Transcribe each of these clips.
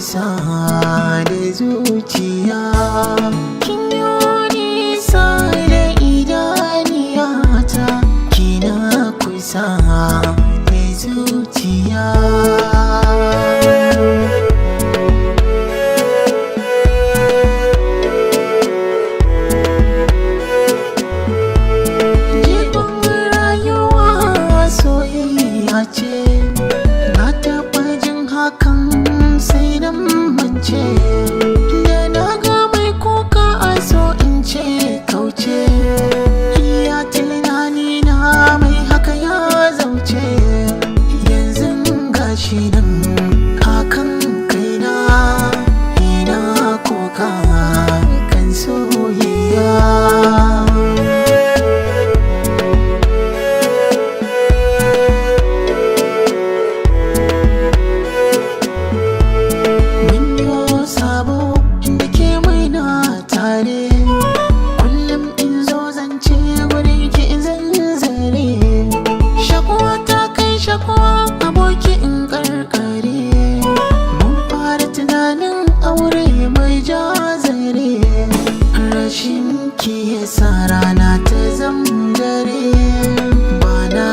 Kusa da zuciya, kin yi nisa da idaniyata, kina kusa da zuciya. Jigon rayuwa soyayya ce, na taɓa jin hakan sai na mance. Da na ga mai kuka a so in ce kauce, iya tunani na mai haka ya zauce. Yanzu gashi nan hakan kaina, ina kuka kan soyayya. Mun yo sabo da ke muna tare, kullum in zo zance wurin ki in zanzare. Shakuwa ta kai shakuwa, aboki in karkare. Mun fara tunanin aure mai jazare. Rashin ki yasa rana ta zam dare, ba na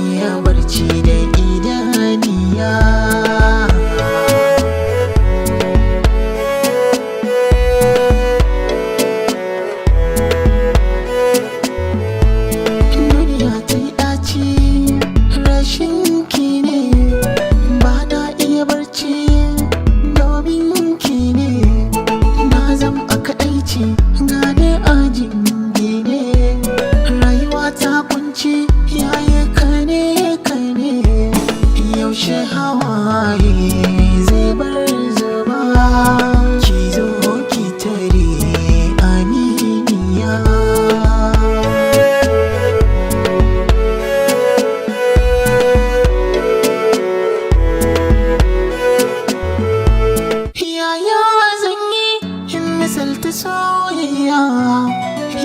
iya barci da idaniya. Duniya ta yi ɗaci, rashin ki ne, ba na iya barci domin ki ne. Na zam a kaɗaici, gane a jingine. Rayuwa ta kunci, yayi kane kane. Yaushe hawaye zai bar zuba, ki zo ki tare aminiya. Yaya zan yi in misalta soyayya?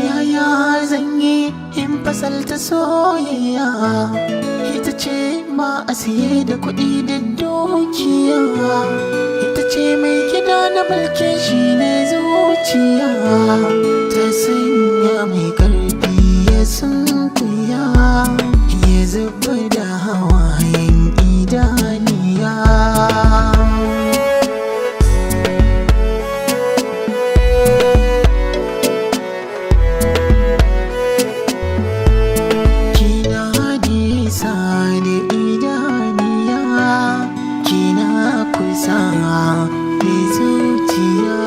Yaya zan yi in fasalta soyayya? Ita ce ba a siye da kuɗi da dukiya. Ita ce mai gida na mulki shi ne zuciya. Ta sanya mai ƙarfi ya sunkuya, ya zuba da hawayen idaniya. Kina nisa da idaniya, kina kusa da zuciya.